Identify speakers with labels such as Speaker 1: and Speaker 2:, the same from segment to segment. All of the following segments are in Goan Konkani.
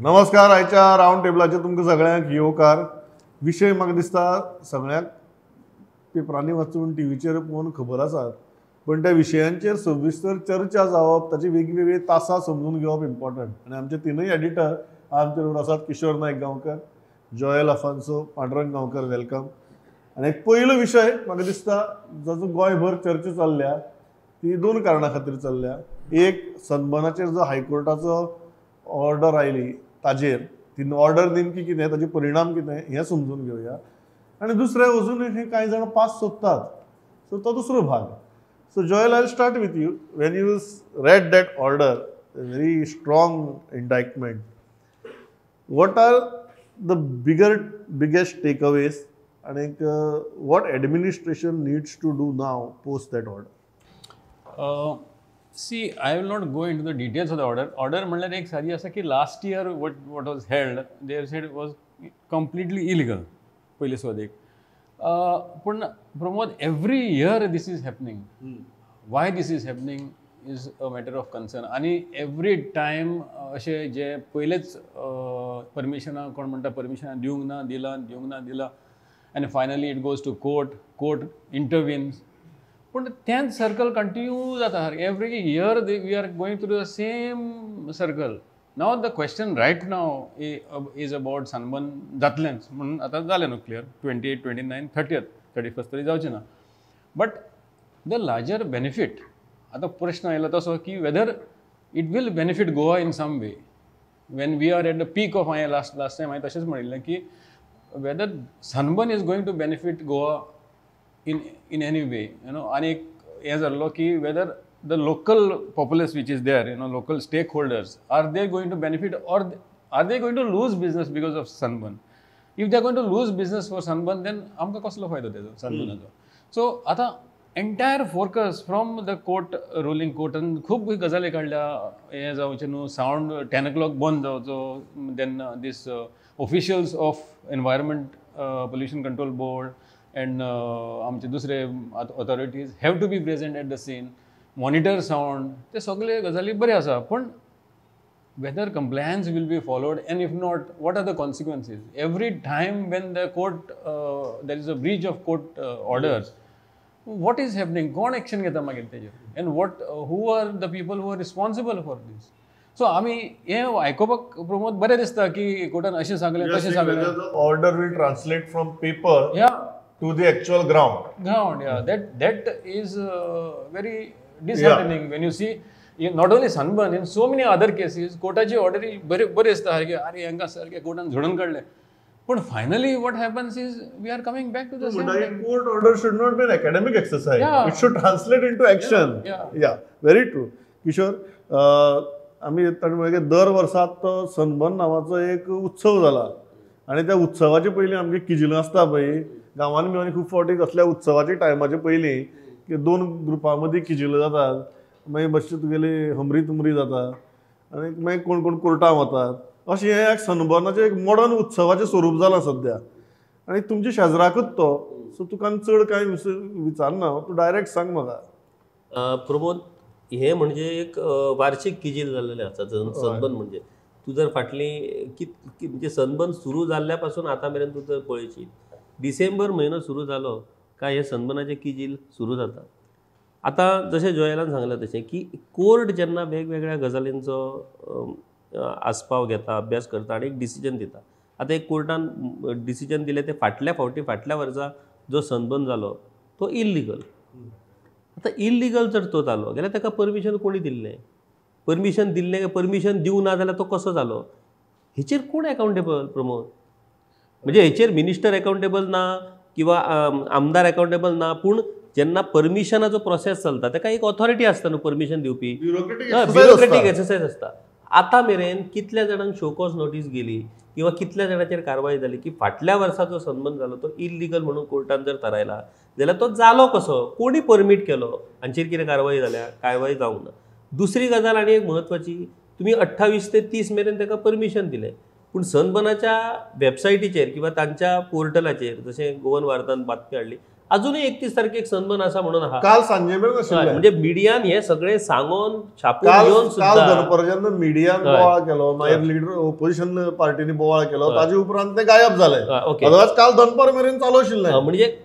Speaker 1: नमस्कार. आयच्या रावंड टेबलाचेर तुमकां सगळ्यांक येवकार. विशय म्हाका दिसता सगळ्यांक पेपरांनी वाचून टीव्हीचेर पळोवन खबर आसात, पण त्या विशयांचेर सविस्तर चर्चा जावप, ताची वेगवेगळी तासां समजून घेवप इम्पॉर्टंट. आनी आमचे तिनूय एडिटर आमचे बरोबर आसात, किशोर नायक गांवकर, जॉयल अफान्सो, पांडुरंग गांवकर. Welcome. आनी एक पयलो विशय म्हाका दिसता जाचो गोंयभर चर्चा चल्ल्या ती दोन कारणां खातीर चल्ल्या. एक, सनबर्नाचेर जो हायकोर्टाचो ऑर्डर आयली ताजेर ती ऑर्डर नेमकी कितें, ताजे परिणाम कितें हें समजून घेवया. आनी दुसरें, अजून हे कांय जाण पास सोदतात, सो तो दुसरो भाग. So Joel, I start with you. When you read that order, very strong indictment, what are the biggest takeaways आनी what administration needs to do now post that order?
Speaker 2: See, I will not go into the details of the order. Order म्हणल्यार एक सादी आसा की last year what was held, they said was completely illegal. पयले सुवातेक. पूण Pramod, every year this is happening. Why this is happening is a matter of concern. आनी एवरी टायम अशें जे पयलेच परमिशनां, कोण म्हणटा परमिशनां दिवंक ना, दिलां, दिवंक ना, दिलां, आनी finally it goes to court, court intervenes. पूण तेंच सर्कल कंटिन्यू जाता सारकें. Every year we are going through the same circle. Now the question right now is about sunburn जातलेंच म्हणून आतां जालें न्हू क्लियर, 28, 29, 30, 31 तरी जावचें ना. बट the larger benefit, आतां प्रश्न आयलो तसो की whether it will benefit Goa in some way when we are at the peak of, हांवें लास्ट टायम हांवें तशेंच म्हणिल्लें की whether sunburn is going to benefit Goa in any way, you know. आनी एक हें जाल्लो की whether the local populace which is there, you know, local stakeholders, are they going to benefit or are they going to lose business because of sunburn? If they are going to lose business for sunburn, then आमकां कसलो फायदो तेजो सनबर्नाचो? सो आतां entire focus from the court ruling, कोर्टान खूब गजाली काडल्या, हें जावचें न्हू, सावंड 10 o'clock बंद जावचो, then this officials of environment pollution control board and आमचे दुसरे authorities have to be present at the scene, monitor sound, ते सगळे गजाली बरे आसा. पूण whether compliance will be followed and if not, what are the consequences? Every time when the court there is a breach of court orders, what is happening? कोण एक्शन घेता मागीर तेजेर? And what who are the people who are responsible for this? So आमी हें आयकुपाक प्रमोद बरें दिसता की कोर्टान अशें सांगलें तशें सांगलें.
Speaker 1: Order will translate from paper to the actual ground.
Speaker 2: Yeah, that is very disheartening. When you see not only sunburn, in so many other cases कोर्टाची ऑर्डरी बरे बरे दिसता सारके, अरे हांकां सारके कोर्टान झडून काडलें, पूण finally what happens is we are coming back to the same.
Speaker 1: Court order should not be an academic exercise. It should translate into action. Yeah, very true. Kishore, आमी ताणें म्हणलें दर वर्सा तो सनबर्न नांवाचो एक उत्सव जाला आनी त्या उत्सवाचे पयलीं आमगे किजिलां आसता पळय गांवांनी बिवांनी, खूब फावटी कसल्या उत्सवाच्या टायमाचे पयलीं की दोन ग्रुपां मदीं किजिलां जातात, मागीर मातशी तुगेली हमरी तुमरी जाता आनी मागीर कोण कोण कोर्टां वतात. अशें हें एक सनबर्नाचें एक मॉडर्न उत्सवाचें स्वरूप जालां सद्या. आनी तुमच्या शेजराकूच तो, सो तुका चड कांय विचारना, तूं डायरेक्ट सांग म्हाका.
Speaker 3: प्रमोद, हें म्हणजे एक वार्षिक किजील जाल्लेलें आसा सनबर्न म्हणजे. तूं जर फाटली म्हणजे सनबर्न सुरू जाल्ल्या पासून आतां मेरेन तूं जर पळयशी, डिसेंबर म्हयनो सुरू जालो काय हे सनबर्नाचें किजील सुरू जाता. आतां जशें जोयलान सांगलें तशें की कोर्ट जेन्ना वेगवेगळ्या गजालींचो आस्पाव घेता, अभ्यास करता आनी एक डिसिजन दिता. आतां एक कोर्टान डिसिजन दिलें तें फाटल्या फावटी फाटल्या वर्सा जो सनबर्न जालो तो इल्लिगल. आतां इल्लिगल जर तो जालो जाल्यार ताका परमिशन कोणी दिल्लें? परमिशन दिल्लें काय परमिशन दिवंक ना जाल्यार तो कसो जालो? हेचेर कोण एकाउंटेबल प्रमोद? म्हणजे हेचेर मिनिस्टर एकाउंटेबल ना किंवा आमदार एकाउंटेबल ना, पूण जेन्ना परमिशनाचो प्रोसेस चलता ताका एक ऑथॉरिटी आसता न्हू परमिशन दिवपी, ब्युरोक्रेटीक एक्सरसायज आसता. आतां मेरेन कितल्या जाणांक शोकॉज नोटीस गेली किंवा कितल्या जाणांचेर कारवाय जाली की फाटल्या वर्सा जो सनबर्न जालो तो इल्लिगल म्हणून कोर्टान जर थारायला जाल्यार तो जालो कसो, कोणी परमीट केलो, हांचेर कितें कारवाय जाल्या? कारवाय जावंक ना. दुसरी गजाल आनी एक म्हत्वाची, तुमी 28 ते 30 मेरेन ताका परमिशन दिलें, पूण सनबर्नाच्या वेबसायटीचेर किंवा तांच्या पोर्टलाचेर जशें गोवन वार्तान बातमी हाडली अजूनय 31 तारखेक सनबर्न आसा म्हणून आहा.
Speaker 1: काल सांजे मेरेन आशिल्लें.
Speaker 3: म्हणजे मिडियान हे सगळे सांगून छापून येवन
Speaker 1: काल दनपार जेन्ना मिडियान बोवाळ केलो, मागीर लिडर ओपोजिशन पार्टीनी बोवाळ केलो, ताजे उपरांत ते गायब जाले. अदरवायज काल दनपार मेरेन चालू आशिल्लें.
Speaker 3: म्हणजे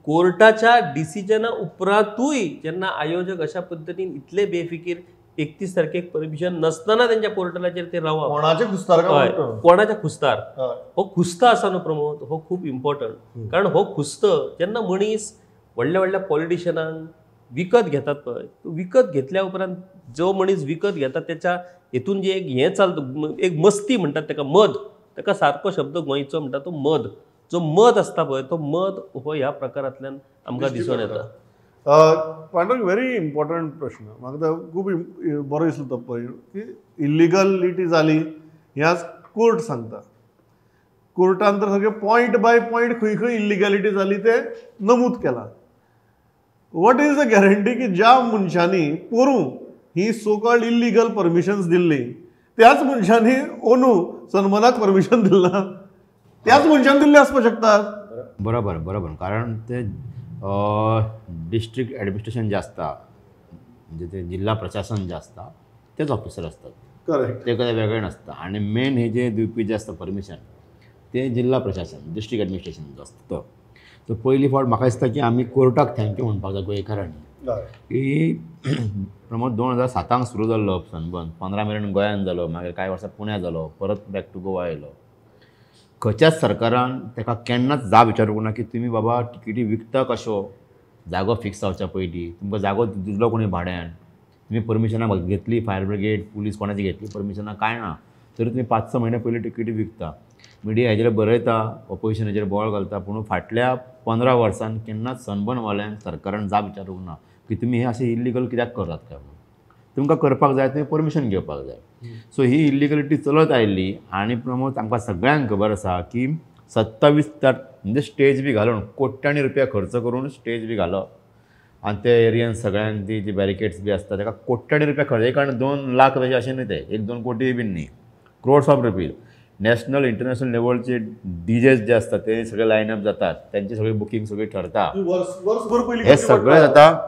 Speaker 3: कोर्टाच्या डिसिजना उपरांतूय जेन्ना आयोजक अशा पद्दतीन इतले बेफिकीर 31 तारखेक परमिशन नसतना त्यांच्या पोर्टलाचेर ते रावप,
Speaker 1: कोणाचे खुस्तार,
Speaker 3: कोणाच्या खुस्तार, हो खुस्ता आसा न्हू प्रमोद, हो खूब इम्पॉर्टंट. कारण हो खुस्त जेन्ना मनीस व्हडल्या व्हडल्या पॉलिटिशियनांक विकत घेतात पळय, विकत घेतल्या उपरांत जो मनीस विकत घेता त्याच्या हेतून जे एक हें चलता, एक मस्ती म्हणटात ताका, मद, ताका सारको शब्द गोंयचो म्हणटा तो मद, जो मद आसता पळय तो मद हो ह्या प्रकारांतल्यान आमकां दिसून येता.
Speaker 1: पांडुरंग, व्हेरी इम्पॉर्टंट प्रश्न म्हाका खूब बरो दिसलो तो पळय की इलिगलिटी जाली हें आज कोर्ट सांगता. कोर्टान तर सगळें पॉयंट बाय पॉयंट खंय खंय इलिगलिटी जाली तें नमूद केलां. What is the guarantee की ज्या मनशांनी पोरूं ही सो कॉल्ड इलिगल परमिशन्स दिल्ली त्याच मनशांनी ओनू सन्मानाक परमिशन दिलां, त्याच मनशान दिल्ले आसपाक शकतात?
Speaker 4: बरोबर बरोबर, कारण ते डिस्ट्रिक्ट ॲडमिनिस्ट्रेशन जे आसता, म्हणजे ते जिल्हा प्रशासन जे आसता तेच ऑफिसर असतात.
Speaker 1: करेक्ट,
Speaker 4: ते कदें वेगळें नासता. आनी मेन हे जे दिवपी जे आसता परमिशन ते जिल्हा प्रशासन, डिस्ट्रिक्ट ॲडमिनिस्ट्रेशन जो आसता तो. सो पयली फावट म्हाका दिसता की आमी कोर्टाक thank you म्हणपाक जाय गोंयकारांनी की प्रमोद 2007 सुरू जाल्लो सनबर्न, 15 मेरेन गोंयांत जालो, मागीर कांय वर्सां पुण्या जालो, परत बॅक टू गोवा आयलो. खंयच्याच सरकारान ताका केन्नाच जाब विचारूंक ना की तुमी बाबा तिकेटी विकता कशो, जागो फिक्स जावच्या पयलीं तुमकां जागो दिलो कोणी भाड्यान, तुमी परमिशनां घेतली फायर ब्रिगेड पुलीस कोणाची घेतली परमिशनां कांय ना, तरी तुमी 5-6 म्हयने पयलीं तिकेटी विकता. मिडिया हेजेर बरयता, ऑपोजिशन हेजेर बोवाळ घालता, पूण फाटल्या 15 वर्सांत केन्नाच सनबर्नवाल्यांक सरकारान जाब विचारूंक ना की तुमी हें अशें इल्लिगल कित्याक करतात काय म्हणून. तुमकां करपाक जाय तुमी परमिशन घेवपाक जाय. सो ही इल्लिगलिटी चलत आयिल्ली. आनी प्रमोद आमकां सगळ्यांक खबर आसा की 27 म्हणजे स्टेज बी घालून कोट्यांनी रुपया खर्च करून स्टेज बी घालप आनी ते एरियन सगळ्यांक ती जी बॅरिकेड्स बी आसता ताका कोट्यांनी रुपया खर्च, एक आनी 2 लाख रुपया अशें न्ही ते, 1-2 कोटी बी न्ही, crores of rupees. National international लेवलचे डीजेस जे आसतात ते सगळे लायनअप जातात, त्यांची सगळी बुकींग सगळी ठरता, हे सगळें जाता.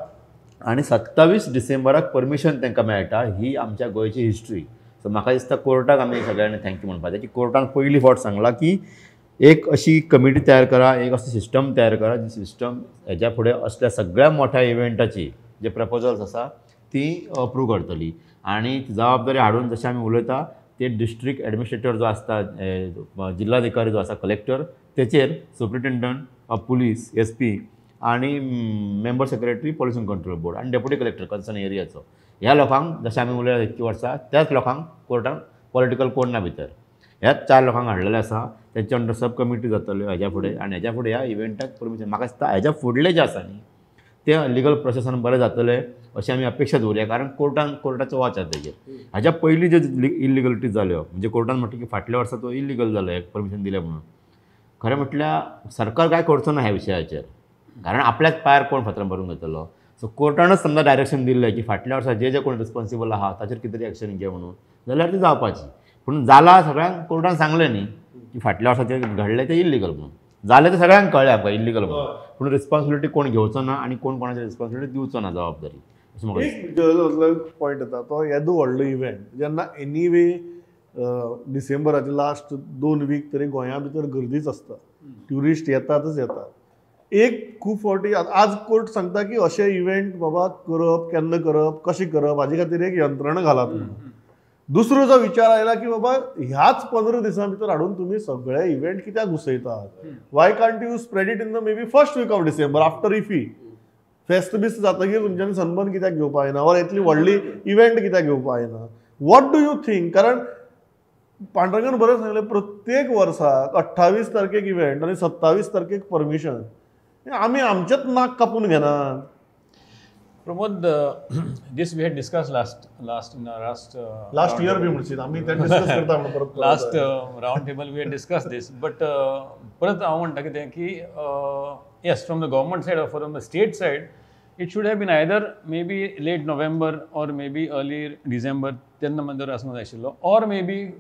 Speaker 4: आनी 27 डिसेंबराक परमिशन तांकां मेळटा. ही आमच्या गोंयची हिस्ट्री. सो म्हाका दिसता कोर्टाक आमी सगळ्यांनी thank you म्हणपाक जाय की कोर्टान पयली फावट सांगलां की एक अशी कमिटी तयार करा, एक अशी सिस्टम तयार करा जी सिस्टम हेज्या फुडें असल्या सगळ्या मोठ्या इव्हेंटाची जे प्रपोजल्स आसा ती अप्रूव करतली. आनी जबाबदारी हाडून जशें आमी उलयता ते डिस्ट्रिक्ट एडमिनिस्ट्रेटर जो आसता, जिल्हाधिकारी जो आसा, कलेक्टर, तेचेर सुप्रिटेंडंट ऑफ पुलीस, SP आनी member secretary pollution control board आनी डेप्युटी कलेक्टर कन्सर्न एरियाचो, ह्या लोकांक जशें आमी उलयला इतकी वर्सां त्याच लोकांक कोर्टान पॉलिटिकल कोण ना भितर ह्याच 4 लोकांक हाडलेले आसा. तेंचे अंडर सब कमिटी जातल्यो हेज्या फुडें. आनी हेज्या फुडें ह्या इव्हेंटाक परमिशन म्हाका दिसता हेज्या फुडलें जें आसा न्ही तें लिगल प्रोसेसान बरें जातलें अशें आमी अपेक्षा दवरुया, कारण कोर्टान कोर्टाचो वॉच आसा तेजेर. हाज्या पयलीं ज्यो इल्लिगलिटी जाल्यो, म्हणजे कोर्टान म्हटलें की फाटल्या वर्सा तो इल्लिगल जालो परमिशन दिलें म्हणून, खरें म्हटल्यार सरकार कांय करचो ना ह्या विशयाचेर, कारण आपल्याच पांयार कोण फातरां भरून घेतलो. सो कोर्टानच समजा डायरेक्शन दिल्लें की फाटल्या वर्सा जे जे कोण रिस्पॉन्सिबल आहा ताचेर कितें तरी एक्शन घे म्हणून, जाल्यार ती जावपाची. पूण जालां सगळ्यांक कोर्टान सांगलें न्ही की फाटल्या वर्सा जें घडलें तें इल्लिगल म्हणून, जालें तें सगळ्यांक कळ्ळें आमकां इल्लिगल म्हणून, पूण रिस्पॉन्सिबिलिटी कोण घेवचो ना आनी कोण कोणाची रिस्पॉन्सिबिलिटी दिवचो ना जबाबदारी, अशें म्हाका
Speaker 1: एक पॉयंट येता तो येदो व्हडलो इव्हेंट जेन्ना एनीवे डिसेंबराचे लास्ट 2 वीक तरी गोंया भितर गर्दीच आसता, ट्युरिस्ट येतातच येतात. एक खूब फावटी आज कोर्ट सांगता की अशे इव्हेंट बाबा करप, केन्ना करप, कशें करप हाजे खातीर एक यंत्रणा घालात म्हणून. दुसरो जो विचार आयला की बाबा ह्याच 15 दिसां भितर हाडून तुमी सगळे इव्हेंट कित्याक घुसयतात, why can't you spread it in the maybe first week of December after IFFI fest बीस जातकीर तुमच्यांनी सनबर्न कित्याक घेवपाक जायना, वा इतली व्हडली इव्हेंट कित्याक घेवपाक जायना, what do you think? कारण पांडुरंगान बरें सांगलें, प्रत्येक वर्साक 28 तारखेक इव्हेंट आनी 27 तारखेक परमिशन, आमी आमचेच नाक कापून घेनात.
Speaker 2: Pramod, this we had discussed last
Speaker 1: year बी म्हणशीत आमी ते डिस्कस करता म्हणून परत
Speaker 2: last round table we had discussed this, but परत हांव म्हणटा कितें की yes, from the government side or from the state side it should have been either maybe late November or maybe early December तेन्ना मंदर आसूंक जाय आशिल्लो, or maybe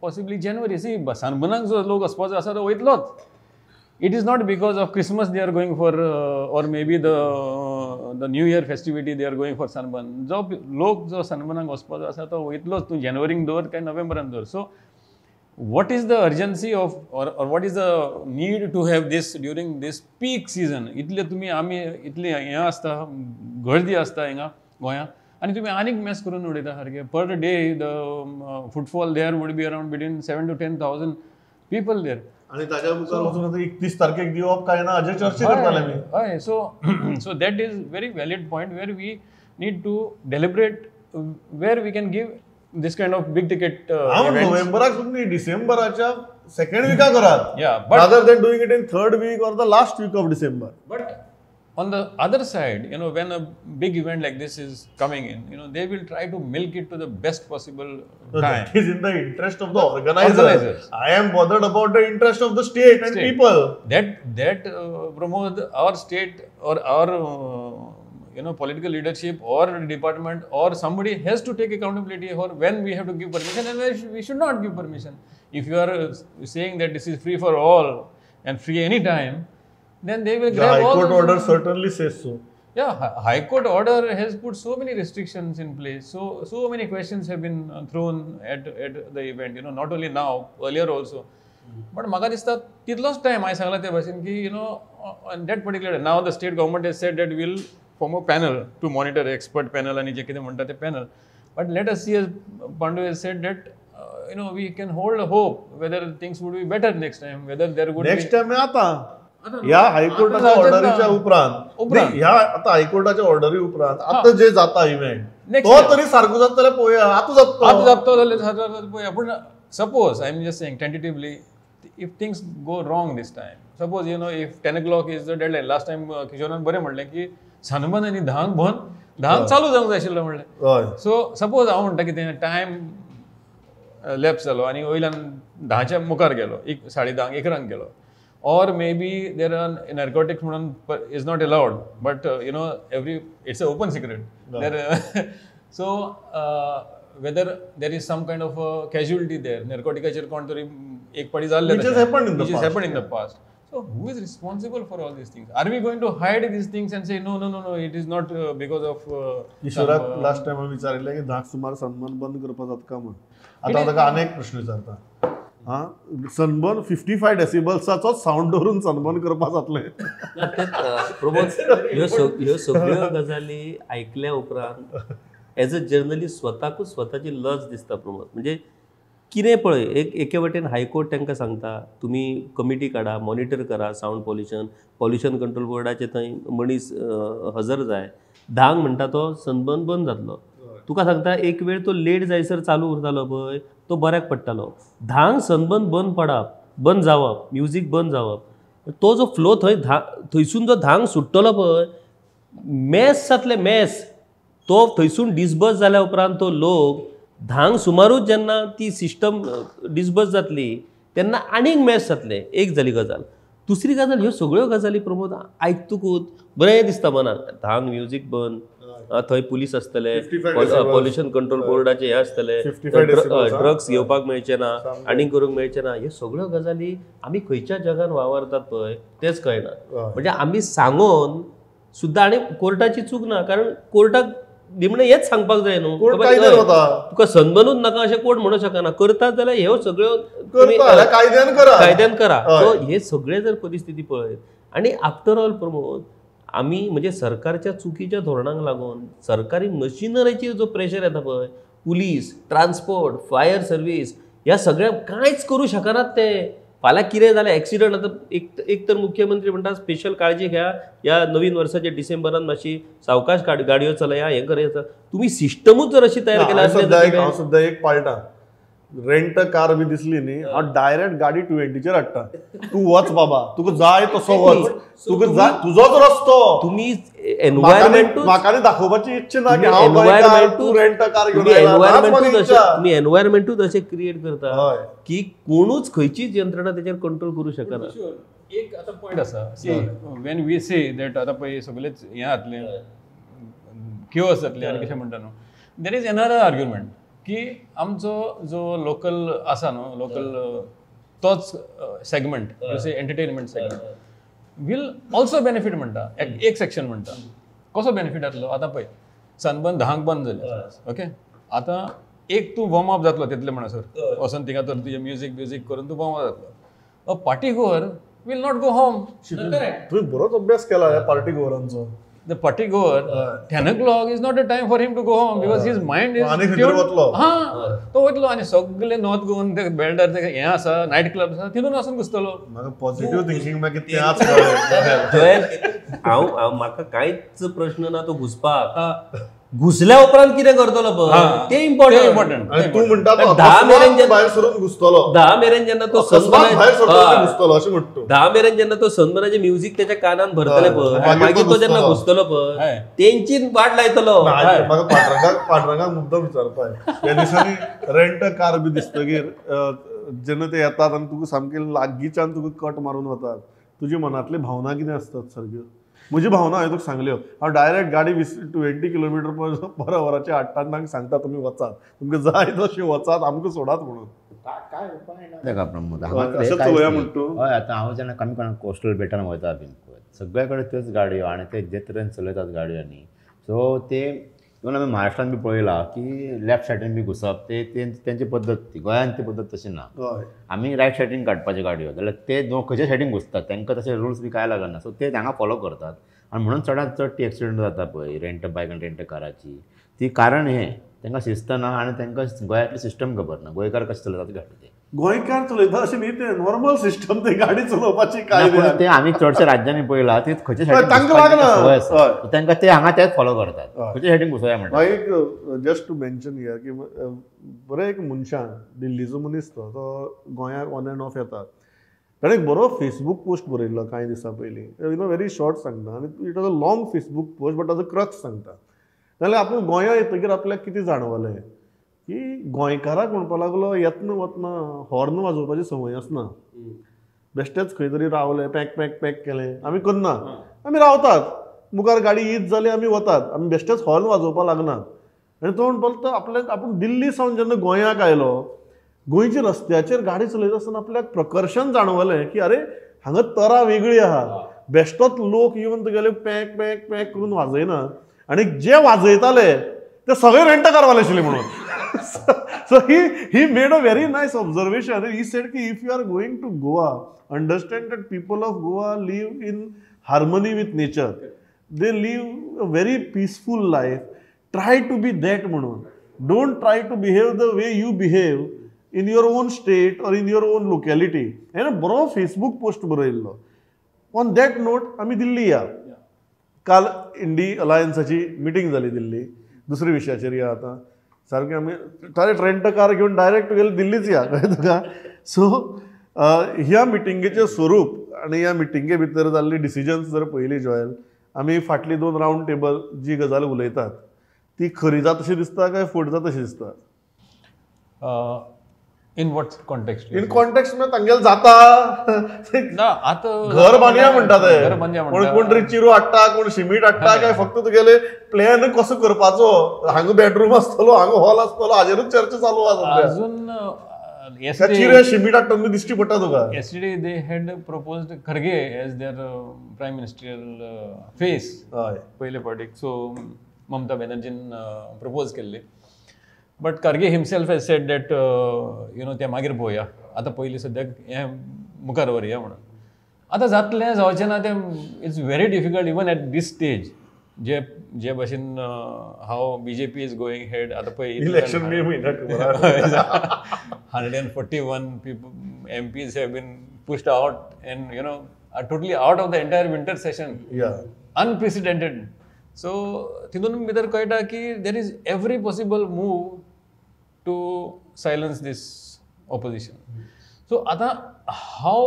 Speaker 2: possibly January. See, सनबर्नाक जो लोक वचपाचो आसा तो वयतलोच. It is not because of Christmas they are going for or maybe the new year festivity they are going for sunburn. जो लोक जो सनबर्नाक वचपाचो आसा तो वयतलोच, तूं जानेवारीक दवर काय नोव्हेंबरान दवर. So what is the urgency of or what is the need to have this during this peak season? इतले तुमी आमी इतले हें आसता, गर्दी आसता हिंगा गोंयांत आनी तुमी आनीक मॅस करून उडयता सारकें. Per day the footfall there would be around between 7 to 10,000 people there.
Speaker 1: आनी ताच्या मुखार वचून आतां 31 तारखेक दिवप काय ना हाजेर चर्चा करताले आमी.
Speaker 2: हय, so so that is very valid point where we need to deliberate where we can give this kind of big ticket events.
Speaker 1: नोव्हेंबराक सुद्दां डिसेंबराच्या सेकंड विका करात,
Speaker 2: yeah, but
Speaker 1: rather than doing it in third week or the last week of December.
Speaker 2: But on the other side, you know, when a big event like this is coming in, you know, they will try to milk it to the best possible time.
Speaker 1: That is in the interest of the organizers. I am bothered about the interest of the state and people.
Speaker 2: That Pramod, our state or our you know, political leadership or department or somebody has to take accountability for when we have to give permission and when we should not give permission. If you are saying that this is free for all and free any time, then they will grab
Speaker 1: the High
Speaker 2: all.
Speaker 1: Court order certainly says so.
Speaker 2: Yeah, High Court order has put so many restrictions in place. So many questions have been thrown at the event. You know, not only now, earlier also. But म्हाका दिसता तितलोच टायम हांवें सांगला ते भाशेन की, you know, on that particular, now the state government has said that we'll form a panel to monitor, expert panel आनी जे कितें म्हणटा ते panel. But let us see, as Pandu has said that you know, we can hold a hope whether things would be better next time, whether there would
Speaker 1: next time आतां ह्या हायकोर्टाच्या ऑर्डरीच्या उपरांत, ह्या आतां हायकोर्टाच्या ऑर्डरी उपरांत आतां जे जाता इव्हेंट तो तरी सारको जाता जाल्यार पळोवया. आतां जाता,
Speaker 2: आतां जाता जाल्यार पळोवया. पूण suppose, I am just saying tentatively, if things go wrong this time, suppose, you know, if 10 o'clock is the deadline, last time किशोरान बरें म्हणलें की सनबर्न आनी 10 बंद, 10 चालू जावंक जाय आशिल्लो म्हणलें. सो सपोज हांव म्हणटा कितें, टायम लॅप्स जालो आनी वयल्यान 10च्या मुखार गेलो, एक 10:30 11 गेलो, or maybe there are narcotics म्हणून is not allowed, but you know, every, it's a open secret there. So whether there is some kind of a casualty there, narcoticaचेर कोण तरी एक पाटी जाल्लें,
Speaker 1: which has happened in the
Speaker 2: which
Speaker 1: past.
Speaker 2: has happened in the past. So who is responsible for all these things? Are we going to hide these things and say no, no, no, no, it is not because of
Speaker 1: किशोराक last time हांवें विचारिल्लें की 10 सुमार सनबर्न बंद करपाक जाता काय म्हूण. आतां ताका आनी एक प्रश्न विचारता, हां, सनबर्न 55 डेसिबल्साचो सावंड दवरून सनबर्न करपाक जातलें?
Speaker 3: प्रमोद, ह्यो सगळ्यो गजाली आयकल्या उपरांत एज अ जर्नलिस्ट स्वताकूच स्वताची लज दिसता प्रमोद. म्हणजे कितें पळय, एक एके वटेन हायकोर्ट तांकां सांगता तुमी कमिटी काडा, मॉनिटर करा सावंड पॉल्युशन, पॉल्युशन कंट्रोल बोर्डाचे थंय मनीस हजर जाय. 10 म्हणटा तो सनबर्न बंद जातलो. तुका सांगता एक वेळ तो लेट जायसर चालू उरतालो पळय तो बऱ्याक पडटालो. 10 सनबर्न बंद पडप, बंद जावप, म्युजीक बंद जावप, तो जो फ्लो थंय थंयसून जो 10 सुट्टलो पळय, मॅस जातलें मॅस. तो थंयसून डिसबर्स जाल्या उपरांत तो लोक 10 सुमारूच जेन्ना ती सिस्टम डिसबर्स जातली तेन्ना आनीक मॅस जातलें. एक जाली गजाल. दुसरी गजाल, ह्यो सगळ्यो गजाली प्रमोद आयकतकूच बरें दिसता मनाक. 10 म्युजीक बंद, थंय पुलीस आसतले, पॉल्युशन कंट्रोल बोर्डाचे हे आसतले, ड्रग्स घेवपाक मेळचे ना, आनीक करूंक मेळचें ना. ह्यो सगळ्यो गजाली आमी खंयच्या जगान वावरतात पळय तेच कळना. म्हणजे आमी सांगून सुद्दां, आनी कोर्टाची चूक ना, कारण कोर्टाक निमणें हेंच सांगपाक जाय न्हू, तुका सनबर्नूच नाका अशें कोर्ट म्हणूंक शकना. करतात जाल्यार ह्यो सगळ्यो कायद्यान करा. सो हे सगळे जर परिस्थिती पळयत, आनी आफ्टर ऑल प्रमोद, आमी म्हणजे सरकारच्या चुकीच्या धोरणांक लागून सरकारी मशिनरीचेर जो प्रेशर येता पळय, पुलीस, ट्रान्सपोर्ट, फायर सर्वीस, ह्या सगळ्या कांयच करूं शकनात ते. फाल्यां कितें जालें एक्सिडंट, आतां एक तर मुख्यमंत्री म्हणटा स्पेशल काळजी घ्या, ह्या नवीन वर्साच्या डिसेंबरान मातशी सावकाश गाडयो चलया, हें करया. तुमी सिस्टमूच जर अशी तयार केल्या.
Speaker 1: हांव सुद्दां एक पाळटा, रेंट कार बी दिसली न्ही, हांव डायरेक्ट गाडी 20चेर हाडटा. तूं वच बाबा, तुका जाय तसो वच, तुका जाय तुजोच रस्तो.
Speaker 3: तुमी एनवायरमेंट
Speaker 1: म्हाका दाखोवपाची इच्छा ना की हांव तूं रेंट कार घेवन
Speaker 3: तुमी एनवायरमेंटूच अशें क्रिएट करता की कोणूच खंयचीच यंत्रणा तेचेर कंट्रोल करूं शकना.
Speaker 2: एक आतां पॉयंट आसा, when we say that आतां पळय सगळेच हें जातलें, क्योस जातलें आनी कशें म्हणटा न्हू, there is another argument की आमचो जो लोकल आसा न्हू, लोकल तोच segment, entertainment segment will also benefit म्हणटा. एक सेक्शन म्हणटा कसो बेनिफीट जातलो. आतां पळय सनबर्न 10क बंद जालें, ओके, आतां एक तूं वॉर्म अप जातलो तितले म्हणसर वचून थिंगा तर तुजें म्युजीक ब्युजीक करून तूं वॉर्म अप जातलो. A party goer will not go home.
Speaker 1: तुवें बरोच अभ्यास केला ह्या party गोअरांचो.
Speaker 2: The party goer 10 o'clock is not a time for him to go home because his mind is हां, तो वयतलो आनी सगळे नॉर्थ गोवन ते बेल्डर ते हें आसा, नायट क्लब आसा, तितून वचून घुसतलो.
Speaker 1: म्हाका पॉझिटिव्ह थिंकींग मागीर तेंच
Speaker 3: हांव म्हाका कांयच प्रश्न ना तो घुसपाक. घुसल्या उपरांत कितें करतलो पळय तें इम्पॉर्टंट.
Speaker 1: तूं म्हणटा 10 मेरेन भायर सरून घुसतलो,
Speaker 3: 10 मेरेन जेन्ना तो
Speaker 1: घुसतलो अशें म्हणटा,
Speaker 3: 10 मेरेन जेन्ना तो सनबर्नाचें म्युजीक तेच्या कानान भरतले पळय, मागीर तो जेन्ना घुसतलो पळय तेंची वाट लायतलो.
Speaker 1: म्हाका पांडुरंगाक मुद्दम विचारपाक, ह्या दिसांनी रेंट कार बी दिसतगीर जेन्ना ते येतात आनी तुका सामके लागींच्यान तुका कट मारून वतात, तुजी मनांतली भावना कितें आसतात सारक्यो? म्हजी भावना हांवें तुका सांगल्यो. हांव डायरेक्ट गाडी 20 किलोमिटर पर वराचे हाडटा आनी तांकां सांगता तुमी वचात, तुमकां जाय तशें वचात, आमकां सोडात म्हणून.
Speaker 4: काय उपाय ना ताका प्रमोद. अशें
Speaker 1: चलोवया म्हणटा तूं?
Speaker 4: हय, आतां हांव जेन्ना कमी कोणाक कोस्टल बेटान वयता बीन सगळे कडेन त्योच गाडयो आनी ते जे तरेन चलयतात गाडयो न्ही, सो ते इवन आमी महाराष्ट्रान बी पळयलां की लेफ्ट सायडीन बी घुसप ते तेंची पद्दत ती. गोंयांत ती पद्दत तशी ना. आमी रायट सायडीन काडपाच्यो गाडयो जाल्यार ते खंयच्या सायडीन घुसतात, तांकां तशे रुल्स बी कांय लागना, सो ते हांगा फॉलो करतात आनी म्हणून चडांत चड ती एक्सिडंट जाता पळय रेंट बायक आनी रेंट काराची. ती कारण हें तांकां शिस्त ना आनी तांकां गोंयांतली सिस्टम खबर ना, गोंयकार कशें चलयतात गाडी ते.
Speaker 1: गोंयकार चलयता अशें न्ही, तें नॉर्मल सिस्टम ते गाडी चलोवपाची काय
Speaker 4: ते आमी चडशे राज्यांनी पळयलां ती खंयच्या सायडीन तांकां ते हांगा तेच फॉलो करतात, खंयच्या सायडीन घुसोया म्हणटा.
Speaker 1: एक जस्ट टू मेन्शन here की बरें एक मनशान, दिल्लीचो मनीस तो, तो गोंयाक ऑन एंड ऑफ येता, ताणें एक बरो फेसबूक पोस्ट बरयल्लो कांय दिसां पयलीं, you know very short सांगता आनी it was a long Facebook post but ताजो क्रक्स सांगता. जाल्यार आपूण गोंया येतकीर आपल्याक कितें जाणवलें की गोंयकाराक म्हणपाक लागलो येतना वतना हॉर्न वाजोवपाची संवय आसना, बेश्टेच खंय तरी रावले पॅक पॅक पॅक केलें, आमी करना, आमी रावतात, मुखार गाडी येत जाली आमी वतात, आमी बेश्टेच हॉर्न वाजोवपाक लागना. आनी तो म्हणपाक लागलो आपल्याक आपूण दिल्ली सावन जेन्ना गोंयाक आयलो, गोंयच्या रस्त्याचेर गाडी चलयता आसतना आपल्याक प्रकर्शन जाणवलें की अरे हांगा तरा वेगळी आहा, बेश्टोच लोक येवन तुगेले पॅक पॅक पॅक करून वाजयना आनी जे वाजयताले ते सगळे रेंट कारवाले आशिल्ले म्हणून. So he made a very nice observation. He said ki if you are going to Goa, understand that people of Goa live in harmony with nature. They live a very peaceful life. Try to be that म्हणून. Don't try to behave the way you behave in your own state or in your own locality. हें बरो फेसबूक पोस्ट बरयल्लो. On that note आमी दिल्ली या. काल इंडी अलायन्साची मिटींग जाली दिल्ली. दुसऱ्या विशयाचेर या आतां. सारकें आमी डायरेक्ट रेंट कार घेवन डायरेक्ट तुगेले दिल्लीच या, कळ्ळें तुका. सो ह्या मिटिंगेचें स्वरूप आनी ह्या मिटिंगे भितर जाल्ली डिसिजन्स जर पळयली जॉयल, आमी फाटली 2 रावंड टेबल जी गजाल उलयतात ती खरी जात अशी दिसता काय फट जात अशी दिसता?
Speaker 2: In what context?
Speaker 1: In context म्हळ्यार तांगेलें जाता
Speaker 2: ना आतां
Speaker 1: घर बांदया म्हणटा ते, कोण कोण तरी चिरू हाडटा, कोण शिमीट हाडटा, काय फक्त तुगेले प्लॅन कसो करपाचो, हांगा बेडरूम आसतलो, हांगा हॉल आसतलो, हाजेरूच चर्चा चालू आसा
Speaker 2: अजून.
Speaker 1: चिरे शिमीट हाडटा दिश्टी पडटा तुका.
Speaker 2: Yesterday they had proposed Kharge as their prime ministerial face पयले फावटीक. सो ममता बॅनर्जीन प्रपोज केल्ले, but Kharge himself has said that you know ते मागीर पळोवया, आतां पयलीं सद्याक हें मुखार व्हरया म्हणून. आतां जातलें जावचें ना तें it's very difficult even at this stage. जे जे भशेन how B J P is going head आतां पळय
Speaker 1: इलेक्शन मे म्हयन्याक
Speaker 2: 141 people M Ps have been pushed out and you know are totally out of the entire winter session. Unprecedented. So तितून भितर कळटा की there is every possible move to silence this opposition. So आतां how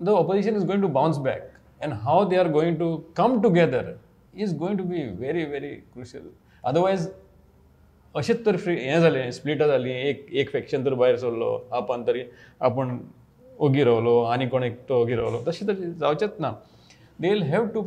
Speaker 2: the opposition is going to bounce back and how they are going to come together is going to be very very crucial. Otherwise अशेंच तर फ्री हें जालें, स्प्लिटां जालीं, एक एक फॅक्शन तर भायर सरलो, आपण तरी आपूण ओगी रावलो आनी कोण एकटो ओगी रावलो, तशें तर जावचेंच ना. They will have to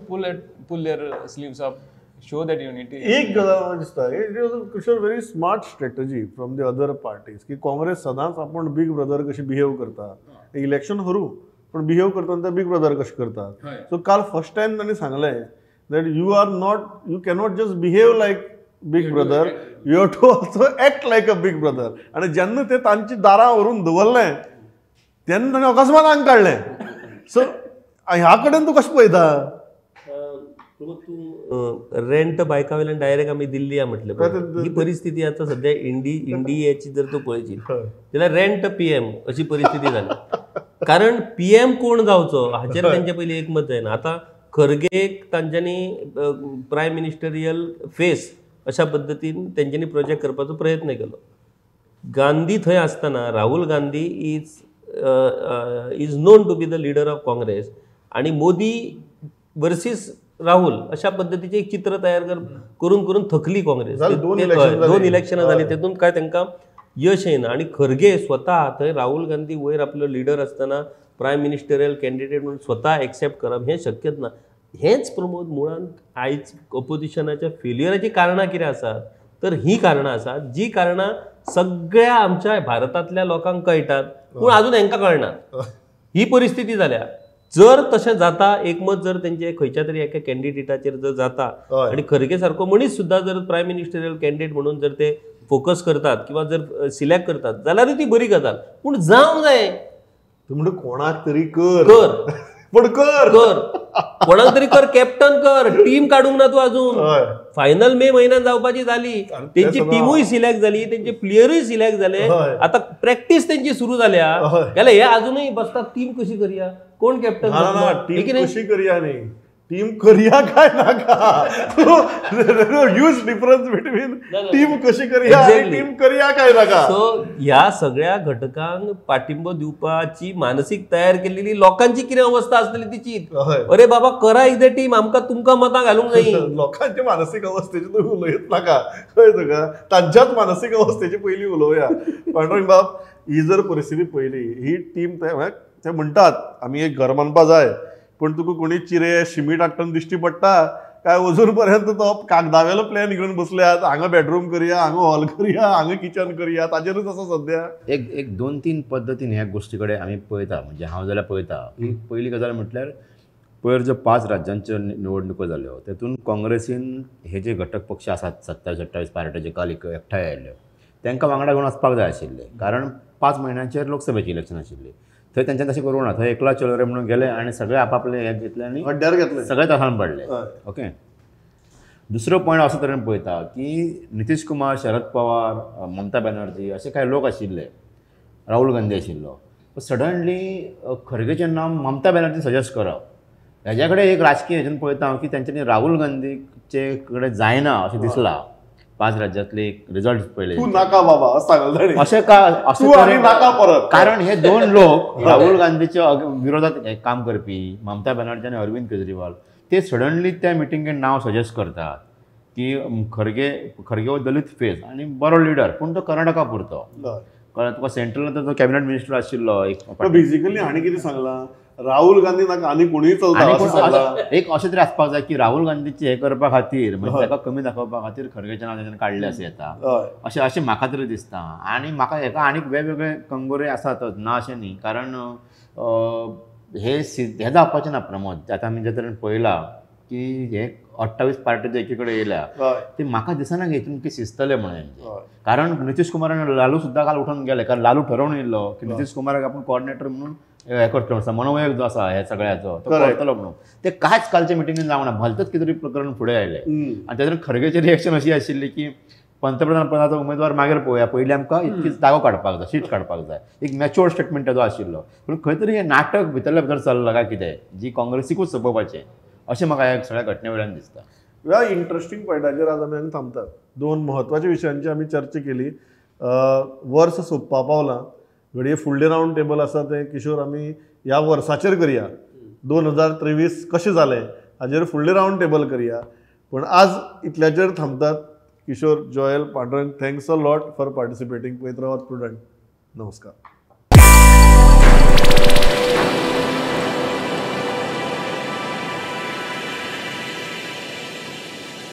Speaker 2: pull their sleeves up show that unity.
Speaker 1: एक गजाल म्हाका दिसता, it was Kishore very smart strategy from the other parties की काँग्रेस सदांच आपूण बीग ब्रदर कशी बिहेव करता, इलेक्शन हरू पण बिहेव करतना ते बीग ब्रदर कशें करतात. सो काल फर्स्ट टायम तांणी सांगलें that you are not, you cannot just behave like big brother, you have to also act like a big brother. आनी जेन्ना ते तांची दारां व्हरून दवरलें तेन्ना ताणें अकस्मात आंग काडलें. सो ह्या कडेन तूं कशें पळयता?
Speaker 3: तूं रेंट बायका वयल्यान डायरेक्ट आमी दिल्ली म्हटलें, ही परिस्थिती आतां सद्या इंडियाची जर तूं पळयशी जाल्यार रेंट पीएम अशी परिस्थिती जाली. कारण पीएम कोण जावचो हाचेर तेंचे पयलीं एकमत जायना. आतां खरगेक तांच्यांनी प्रायम मिनिस्टरियल फेस अशा पद्दतीन तेंच्यांनी प्रोजेक्ट करपाचो प्रयत्न केलो. गांधी थंय आसतना Rahul Gandhi is known to be the leader of Congress आनी मोदी वर्सीस राहुल अशा पद्दतीचें एक चित्र तयार करून करून थकली काँग्रेस. दोन इलेक्शनां जालीं तेतून काय तांकां यश येना. आनी खरगे स्वता थंय राहुल गांधी वयर आपलो लिडर आसतना प्रायम मिनिस्टरियल कॅन्डिडेट म्हणून स्वता एक्सेप्ट करप हें शक्यच ना. हेंच प्रमोद मुळांत आयज ऑपोजिशनाच्या फेल्युअराचीं कारणां कितें आसात तर हीं कारणां आसात जी कारणां सगळ्या आमच्या भारतांतल्या लोकांक कळटात पूण आजून हेंकां कळना. ही परिस्थिती जाल्या. जर तशें जाता एकमत जर तेंचे खंयच्या तरी एका कॅन्डिडेटाचेर जर जाता आनी खरगे सारको मनीस सुद्दां जर प्रायम मिनिस्टरियल कॅन्डिडेट म्हणून जर ते फोकस करतात किंवा जर सिलेक्ट करतात जाल्यारूय ती बरी गजाल, पूण जावंक जाय.
Speaker 1: तूं म्हणटा कोणाक तरी कर कर पण कर
Speaker 3: कर कोणाक तरी कर, कॅप्टन कर, टीम काडूंक ना तूं अजून. फायनल मे म्हयन्यान जावपाची जाली, तेंची टिमूय सिलेक्ट जाली, तेंचे प्लेयरूय सिलेक्ट जाले, आतां प्रॅक्टीस तेंची सुरू जाल्या जाल्यार हे अजुनूय बसतात टीम कशी करया, कोण कॅप्टन,
Speaker 1: टीम कशी करया न्ही, टीम करया काय नाका. ह्यूज डिफरन्स बिटवीन टीम कशी करया आनी टीम करया काय नाका.
Speaker 3: सो ह्या सगळ्या घटकांक पाठिंबो दिवपाची मानसीक तयार केलेली लोकांची कितें अवस्था आसतली तिची. अरे बाबा करा एकदां टीम, आमकां तुमकां मतां घालूंक जाय.
Speaker 1: लोकांच्या मानसीक अवस्थेची तुमी उलयत नाका, कळ्ळें तुका, तांच्याच मानसीक अवस्थेची पयलीं उलोवया. पांडुरंग बाब, ही जर परिस्थिती पयली, ही टीम ते म्हणटात आमी एक घर बांदपा जाय, पूण तुका कोणी चिरे शिमीट हाडटना दिश्टी पडटा काय अजून पर्यंत तो कागदावेलो प्लॅन घेवन बसल्यात, हांगा बेडरूम करया, हांगा हॉल करया, हांगा किचन करया, ताजेरूच आसा सद्या.
Speaker 4: एक एक दोन तीन पद्दतीन ह्या गोश्टी कडेन आमी पळयता, म्हणजे हांव जाल्यार पळयता की पयली गजाल म्हटल्यार पयर ज्यो 5 राज्यांच्यो निवडणुको जाल्यो तेतून काँग्रेसीन हे जे घटक पक्ष आसात 27 28 पार्ट्यो जे काल एकठांय आयल्यो तांकां वांगडा घेवन वचपाक जाय आशिल्लें, कारण 5 म्हयन्यांचेर लोकसभेचें इलेक्शन आशिल्लें. थंय तेंच्यान तशें करूंक ना, थंय एकला चलो रे म्हणून गेले आनी सगळे आपापले हे घेतले आनी
Speaker 1: हड्ड्यार घेतले,
Speaker 4: सगळे त्रासान पडले. ओके, दुसरो पॉयंट असो तरेन पळयता की नितीश कुमार, शरद पवार, ममता बॅनर्जी असे कांय लोक आशिल्ले, राहुल गांधी आशिल्लो, सडनली खरगेचें नांव ममता बॅनर्जी सजेस्ट करप हेज्या कडेन एक राजकीय हेजेन पळयता हांव की त्यांच्यानी राहुल गांधीचे कडेन जायना अशें दिसलां. 5 राज्यांतले रिजल्ट पळयले,
Speaker 1: तूं नाका बाबा सांगलें
Speaker 4: अशें का,
Speaker 1: अशें नाका परत,
Speaker 4: कारण हे दोन लोक राहुल गांधीच्या विरोधात काम करपी ममता बॅनर्जी आनी अरविंद केजरीवाल ते सडनली त्या मिटिंगेन नांव सजेस्ट करतात की खरगे, खरगे हो दलित फेस आनी बरो लिडर, पूण तो कर्नाटका पुरतो, कळ्ळें तुका, सेंट्रल तो कॅबिनेट मिनिस्टर आशिल्लो एक.
Speaker 1: बेसिकली हाणें कितें सांगलां, राहुल गांधी नाका आनी कोणूय चलता,
Speaker 4: एक अशें तरी आसपाक जाय की राहुल गांधीचे हे करपा खातीर, म्हणजे ताका कमी दाखोवपा खातीर खरगेचें नांव तेंच्यानी काडलें अशें येता, अशें अशें म्हाका तरी दिसता. आनी म्हाका हेका आनीक वेगवेगळे कंगोरे आसातच, ना अशें न्ही, कारण हे हें जावपाचें ना प्रमोद. आतां आमी जे तरेन पळयलां की हे 28 पार्टी जे एकी कडेन येयल्या ते म्हाका दिसना की हितून की शिजतले म्हणून, कारण नितीश कुमार आनी लालू सुद्दां काल उठून गेले, कारण लालू ठरोवन येयल्लो की नितीश कुमाराक आपूण कॉर्डिनेटर म्हणून हें करतलो, समन्वयक जो आसा ह्या सगळ्याचो तो करतलो म्हणून, ते कांयच कालच्या मिटिंगेन जावंक ना, भलतच कितें तरी प्रकरण फुडें आयलें. आनी तेतून खरगेची रिएक्शन अशी आशिल्ली की पंतप्रधान पदाचो उमेदवार मागीर पळोवया, पयलीं आमकां इतकी जागो काडपाक जाय, सीट काडपाक जाय, एक मॅच्युअर स्टेटमेंट ताजो आशिल्लो. पूण खंय तरी हें नाटक भितरल्या भितर चल्लां काय कितें, जी काँग्रेसीकूच सोंपोवपाचें अशें म्हाका ह्या सगळ्या घटने वयल्यान दिसता.
Speaker 1: ह्या इंट्रस्टींग पॉयंटाचेर आज आमी थांबतात. 2 म्हत्वाच्या विशयांची आमी चर्चा केली. वर्स सोंपपा पावलां, घडये फुडलें रावंड टेबल आसा तें किशोर आमी ह्या वर्साचेर करया, 2023 कशें जालें हाजेर फुडलें रावंड टेबल करया, पूण आज इतल्याचेर थांबतात. Kishore, Joel, Pandurang, thanks a lot for participating. पळयत रावात प्रुडंट. नमस्कार.